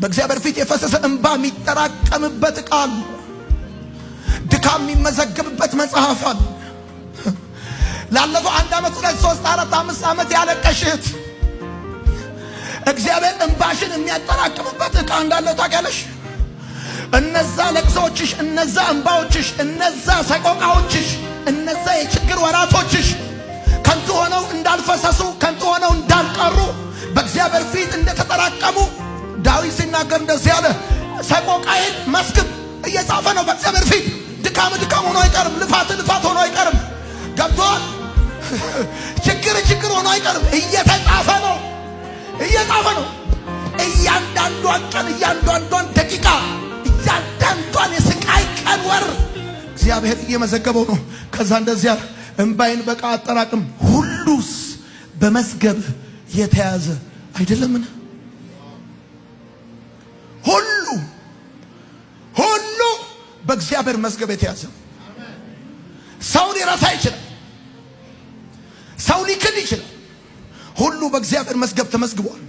በእግዚአብሔር ፊት የፈሰሰ እንባ የሚጠራቀምበት ቃል፣ ድካም የሚመዘገብበት መጽሐፍ አለ። ላለፈው 1 ዓመት፣ 2፣ 3፣ 4፣ 5 ዓመት ያለቀሽት እግዚአብሔር እንባሽን የሚያጠራቅምበት ዕቃ እንዳለው ታውቂያለሽ። እነዛ ለቅሶዎችሽ፣ እነዛ እንባዎችሽ፣ እነዛ ሰቆቃዎችሽ፣ እነዛ የችግር ወራቶችሽ ከንቱ ሆነው እንዳልፈሰሱ፣ ከንቱ ሆነው እንዳልቀሩ፣ በእግዚአብሔር ፊት እንደተጠራቀሙ ዳዊት ሲናገር እንደዚህ አለ፣ ሰቆቃዬን መዝግብ። እየጻፈ ነው በእግዚአብሔር ፊት። ድካም ድካም ሆኖ አይቀርም። ልፋት ልፋት ሆኖ አይቀርም። ገብቶሃል? ችግር ችግር ሆኖ አይቀርም። እየተጻፈ ነው፣ እየጻፈ ነው። እያንዳንዷን ቀን፣ እያንዳንዷን ደቂቃ፣ እያንዳንዷን የስቃይ ቀን ወር እግዚአብሔር እየመዘገበው ነው። ከዛ እንደዚያ እንባዬን በቃ አጠራቅም፣ ሁሉስ በመዝገብ የተያዘ አይደለምን? ሁሉ ሁሉ በእግዚአብሔር መዝገብ የተያዘ። ሰው ሊረሳ ይችላል። ሰው ሊክድ ይችላል። ሁሉ በእግዚአብሔር መዝገብ ተመዝግቧል።